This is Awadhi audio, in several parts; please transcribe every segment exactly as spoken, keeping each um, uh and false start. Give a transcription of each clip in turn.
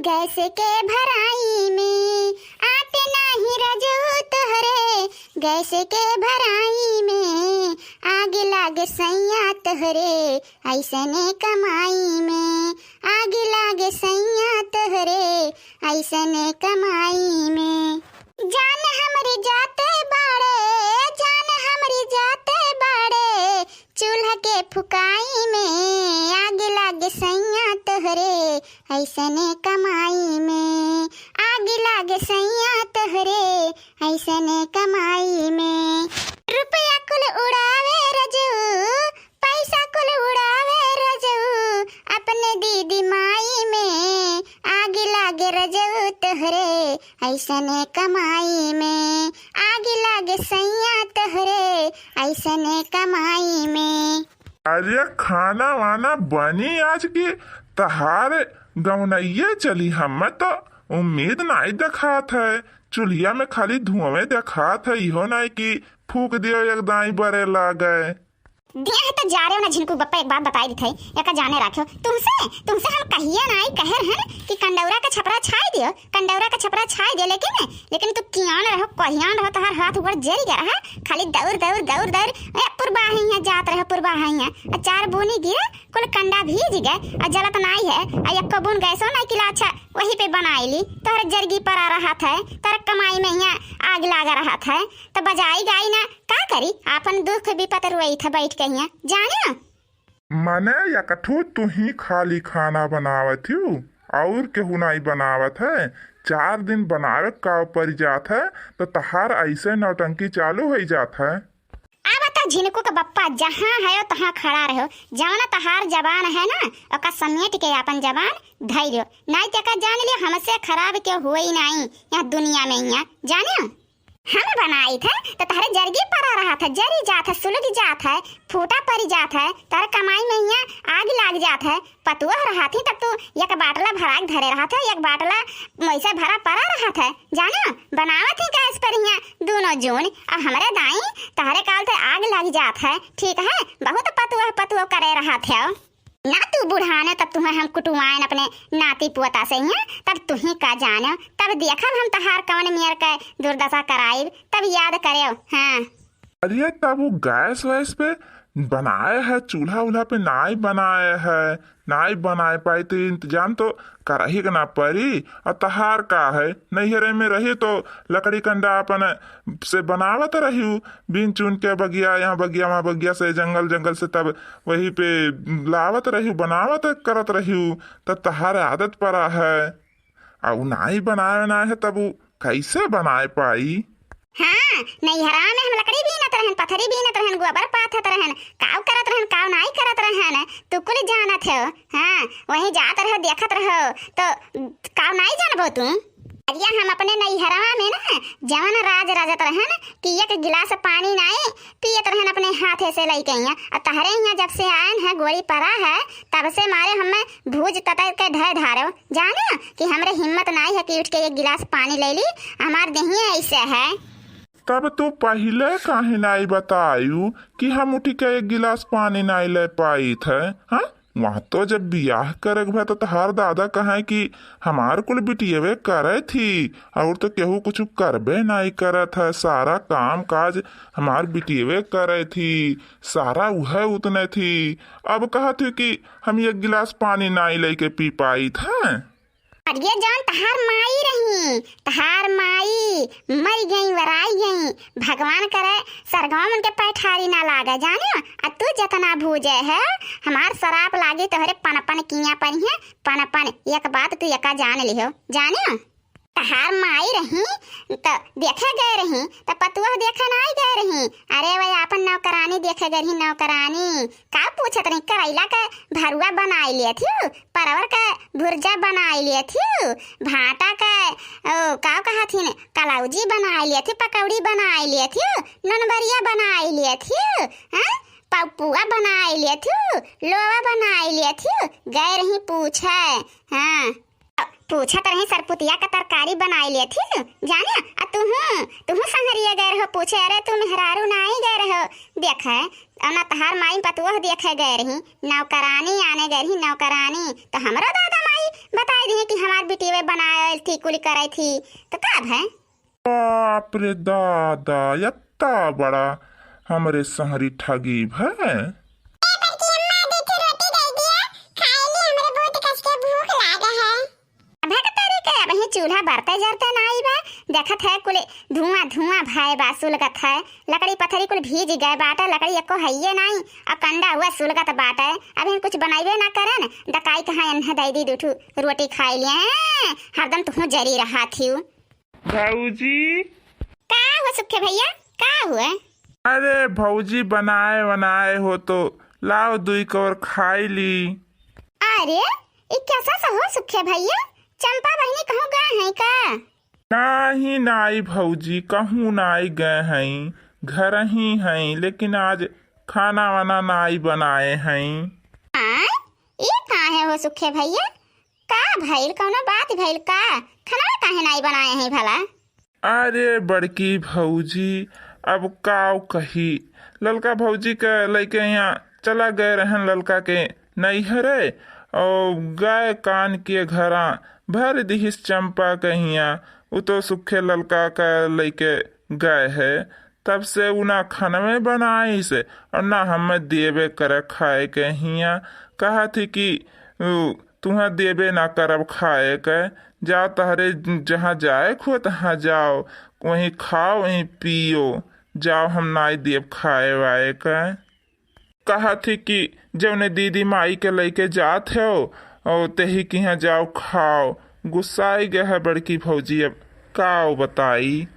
गैस के भराई में आटे नाही रजऊ तोहरे, गैस के भराई में आग लागे सैया तोहरे, ऐसने कमाई में आग लागे सैया तोहरे, ऐसने कमाई में। जान हमरी जाते बाड़े, जान हमरी जाते बाड़े, चूल्हा के फुकाई में आग लागे सैया तोहरे, ऐसने कमाई में आग लागे सैया तोहरे, ऐसने कमाई में। रुपया कुल उड़ावे रजऊ, पैसा कुल उड़ावे रजऊ, अपने दीदी माई में आग लागे रजऊ तोहरे, ऐसने कमाई में आग लागे सैया तोहरे, ऐसने कमाई में। अरे खाना वाना बनी आज की तहार गौनैया चली, हमें तो उम्मीद नाई देखात है। चूल्हिया में खाली धुआं देखात है, इहो नाई कि फूक दियो एक दाई बरे लागे। देह तो जा रहे हो ना झिनकू बप्पा, एक बात बताई देत है, एका जाने राख्यो। तुमसे, तुमसे हम कहिए नाई कहे रहन कि कंडौरा का छपरा छाई दियो, कंडौरा का छपरा छाई दियो, लेकिन, लेकिन तू कियान रहो, कहियान रहो, तहार हाथ ऊपर जरी गया रहा, खाली दौड़, दौड़, दौड़, दौड़, ए, पुरबा है यहाँ जात रहो, पुरबा है यहाँ, आ चार बूनी गिरे, कुल कंडा भीज गए, आ जलत नाई है, आ एको बून गैसो नाई किला, अच्छा, वही पे बनाई ली, तोहरे जरगी परा रहत है, तोहरे कमाई में यहाँ आग लागा रहत है, तो बजाई गाई ना, का करी, आपन दुख विपत रोई था बैठ के यहाँ, जाने ना? मने एकठू तू ही खाली खाना बनावत हू, और केहू नाई बनावत है। चार दिन बनावे का परि जात है, तो तहार ऐसे नौटंकी चालू हो जात है। अब तो झिनकू के बप्पा जहाँ है तहाँ खड़ा रहो, जवन तहार जबान है ना, ओका समेट के आपन जबान धैर्यो, नाई तेका जान लियो हमसे खराब केहू होई नाई यहाँ दुनिया में, यहाँ जाने। हम बनाई थे तो तहरे जरगी परा रहा था, जरी जात है, सुलग जात है, फूटा परी जात है, तहरे कमाई में यहाँ आग लाग जात है। पतुआ रहा थी तब तू एक बाटला भरा के धरे रहा था, एक बाटला वैसे भरा परा रहा था, जाने बनावत ही गैस पर यहाँ दोनों जून। अब हमरे दाई तहरे काल थे आग लाग जात है, ठीक है, बहुत पतुआ पतुआ करे रहा थे। ना तू बुढ़ाने तब तुम्हें हम कुटुआएन अपने नाती पोता से हियाँ, तब तुही का जाने, तब देखब हम तहार कवन मेर के दुर्दशा कराइब, तब याद करेव। हाँ। अरे तब वो गैस वैस पे बनाए है, चूल्हा उल्हा पे नाई बनाए है, नाई बनाए पाई तो इंतजाम तो करही के ना परी। और तहार का है, नैहरे में रही तो लकड़ी कंडा अपन से बनावत रही, बीन चुन के बगिया, यहाँ बगिया, वहाँ बगिया से, जंगल, जंगल से, तब वही पे लावत रही, बनावत करत रही, तब तहार आदत परा है। आ उ नाई बनाए ना है, तब उ कैसे बनाए पाई? हाँ, नैहरा में हम लकड़ी बीनत रहन, पथरी बीनत रहन, गोबर पाथत रहन, काव करत रहन, काव नाई करत रहन, तू कुल जानत हो। हाँ, वहीं जात रहो, देखत रहो, तो काव नाई जानबो तू? अरिया हम अपने नैहरवा में ना जवन राज रजत रहन कि एक गिलास पानी नाई पियत रहन अपने हाथे से लइके हियाँ। आ तहरे हियाँ जब से आयन है, गोड़ी परा है, तब से मारे हमें भूज ततर के ढह ढारो। जाने कि हमरे हिम्मत नाई है कि उठ के एक गिलास पानी ले ली, हमार देहिया ऐसे है। तब तू पहिले काहे नाई बतायू कि हम उठ के एक गिलास पानी नाई ले पाई थे? हाँ, वहाँ तो जब बियाह करे के भा तो तहार दादा कहे कि हमार कुल बिटियवे करे थी, और तो केहू कुछ करबे नाई करत है, सारा काम काज हमार बिटियवे करे थी, सारा उहे उतने थी। अब कहत हूँ कि हम एक गिलास पानी नाई लेके पी पाई थे। अरे जौन तहार माई रही, तहार माई मर गई, वराई गई, भगवान करे सरगवा उनके पैठारी ना लागे, जाने? आ तू जतना भूजे है, हमार सराप लागी तोहरे पनपन किया पर है, पनपन। एक बात तू एका जान लिहो, जाने? तहार माई रही, त देखे गए रही, त पतुआ देखे नाई गए रही। अरे वह आपन नौकरानी देखे गए रही, नौकरानी। का पूछत रही? करैला के भरुआ बनाई लेत हियो, परवर के भुर्जा बनाई लेत हियो, भाटा के, ओ, का कहत हिन, कलौजी बनाई लेत हियो, पकौड़ी बनाई लेत हियो, ननबरिया बनाई लेत हियो, हैं? पपुआ बनाई लेत हियो, लोवा बनाई लेत हियो, गए रही पूछे, हाँ। पूछत रही सरपुतिया का तरकारी बनाई लेत हियो, जाने? आ तुहूँ, तुहूँ संहरिया गए रहो पूछे, अरे तू मेहरारू नाई गए रहो देखे, और ना तहार माई पतुआ देखे गए रही, नौकरानी आने गए रही, नौकरानी। तो हमरो दादा माई बताई दिहे कि हमार बिटिया बनाए थी, कुल करे थी, तो का भय? बाप रे दादा, इतना बड़ा हमरे सहरी ठगी भय। ए बड़की अम्मा, दे ठो रोटी दे दिया, खाए ली, हमरे बहुत कस के भूख लागा है। अबे के तेरे के, अबहीं चूल्हा बरते जरते नाई बा, देखत है कुल धुआं धुआं भय बा, सुलगत है, लकड़ी पथरी कुल भीज गए बाटे, लकड़ी एको हइये नाई, और कंडा हुआ सुलगत बाटे। अबहीं कुछ बनइबे ना करन, दकाई कहाँ एन्हे दे दी दू ठो रोटी खाए लिए, हरदम तुहूँ जरी रहा थियू। भौजी। का हुआ सुखे भैया, का हुआ? अरे भौजी, बनाए वनाए हो तो लाओ दुई कौर खाई ली। अरे, ई कैसा सा हो सुखे भैया? चंपा बहिनी कहूँ गए हैं का? नाही, नाई भौजी, कहूँ नाई गए हैं, घर ही हैं, लेकिन आज खाना वाना नाई बनाए हैं। आय, ई काहे हो सुखे भैया? का भइल, कौनो बात भइल का? खाना काहे नाई बनाए हैं भला? अरे बड़की भौजी, अब काव कही, ललका भौजी के लइके यहाँ चला गए रहन ललका के नैहरे, और गए कान के घरा भर दिहिस चंपा के हियाँ, उ तो सुखे ललका के लइके गए है। तब से उ ना खनवे बनाइस और ना हमें देबे करे खाए के हियाँ। कहा थी कि उ तुहें देबे ना करब खाए के, जाओ तहरे जहाँ जाए खो तहाँ जाओ, वहीं खाओ वहीं पियो, जाओ हम नाई देब खाए वाए के। कहा थी कि जौने दीदी माई के लइके जात हो और तेही के यहाँ जाओ खाओ। गुस्साई गए है बड़की भौजी, अब काव बताई।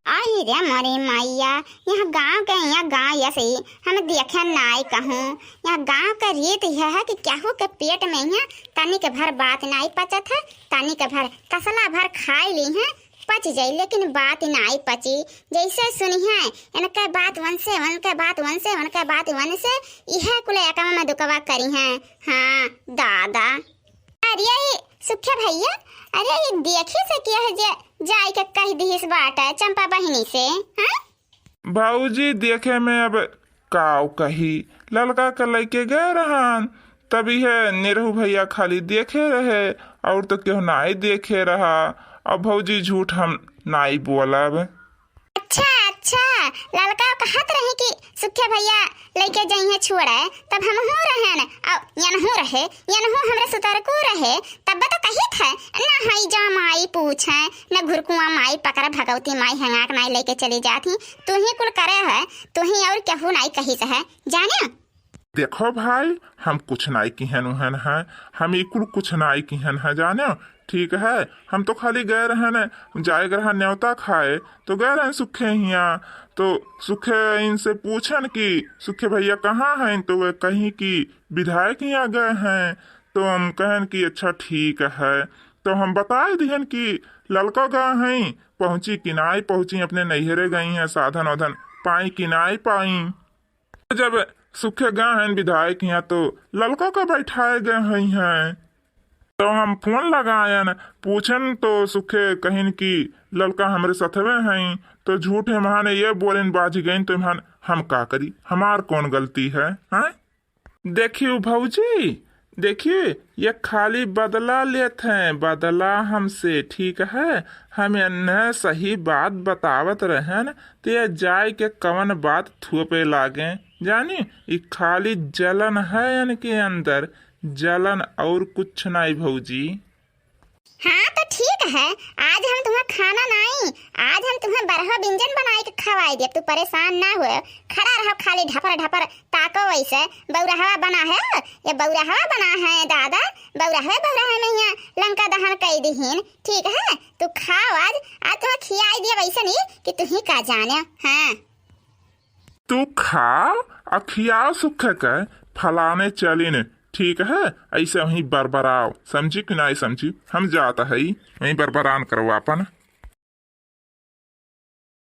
आई रे मोरे मैया, यहाँ गाँव के, यहाँ गाँव ऐसे ही हम देखे नाई कहूँ। यहाँ गाँव के रीत यह है कि केहू के पेट में यहाँ तनिक भर बात नाई पचत है, तनिक भर तसला भर खाई ली है, पच जाई, लेकिन बात नाई पची। जैसे सुनी है, इनके बात वन से, उनके बात वन से, उनके बात वन से, यह कुल एकमा में दुकवा करी है। हाँ दादा। अरे ये सुखे भैया, अरे ये देखी से किया है जे जाई के कह दिहिस बाटे चंपा बहिनी से, हाँ? भौजी देखे में अब काव कही, ललका के लइके गए रहन, तब इहे निरहू भैया खाली देखे रहे, और तो केहू नाई देखे रहा। अब भौजी झूठ हम नाई बोलब। अच्छा, अच्छा, ललका कहत रही कि सुखे भैया लइके जइहें छोड़े, तब हमहू रहेन, और यनहू रहे, यनहू हमरे सुतरकू रहे, तब तो कहित है, ना हई जा माई पूछे, न घुरकुआ माई पकड़, भगवती माई हेंगाक नाई लइके चली जात ही, तू ही कुल करे है, तू ही और केहू नाई कहिस है, जाने? देखो भाई, हम कुछ नाई किहन उहन है, हम ई कुल कुछ नाई किहन है, जाने? ठीक है, हम तो खाली गए रहन, जाए के रहा न्योता खाए, तो गए रहन सुखे हियाँ, तो सुखे इनसे पूछन कि सुखे भैया कहाँ हैं, तो वे कहीं कि विधायक हियाँ गए हैं। तो हम कहन कि अच्छा ठीक है, तो हम बताए दिहन कि ललका गए हैं, पहुँची कि नाई पहुँची, अपने नैहरे गई हैं, साधन वाधन पाई कि नाई पाई। जब सुखे गए हैं विधायक हियाँ तो ललका का बैठाए गए हैं, हैं। तो हम फोन लगायन, पूछन तो सुखे कहिन कि ललका हमरे सथवे हैं, तो झूठे महाने ये बोलेन बाझ गइन, तो महान हम का करी, हमार कौन गलती है, हैं? देखियो भौजी, देखिए, ये खाली बदला लेत हैं, बदला हमसे, ठीक है? हम इन्हें सही बात बतावत रहन, तो ये जाए के कवन बात थोपे लागे, जानी? ई खाली जलन है इनके अंदर, जलन और कुछ नाई भौजी। हाँ, तो ठीक है, आज हम तुम्हें खाना नाई, आज हम तुम्हें बरहा व्यंजन बनाए के खवाई देब, तू परेशान ना हो, खड़ा रहो, खाली ढपर ढपर ताको वैसे। बौरहवा बना है, ये बौरहवा बना है दादा, बौरहवे बौरहवे में यहाँ लंका दहन कई दिहिन, ठीक है? तू खाओ आज, आज तुम्हें खियाई दिया वैसे नहीं कि तू ही का जाने। हाँ। तू खाओ आ खियाओ सुख के, फलाने चलिन, ठीक है? ऐसे वहीं बरबराओ, समझी कि नहीं समझी? हम जात है वहीं बरबरान करो आपन।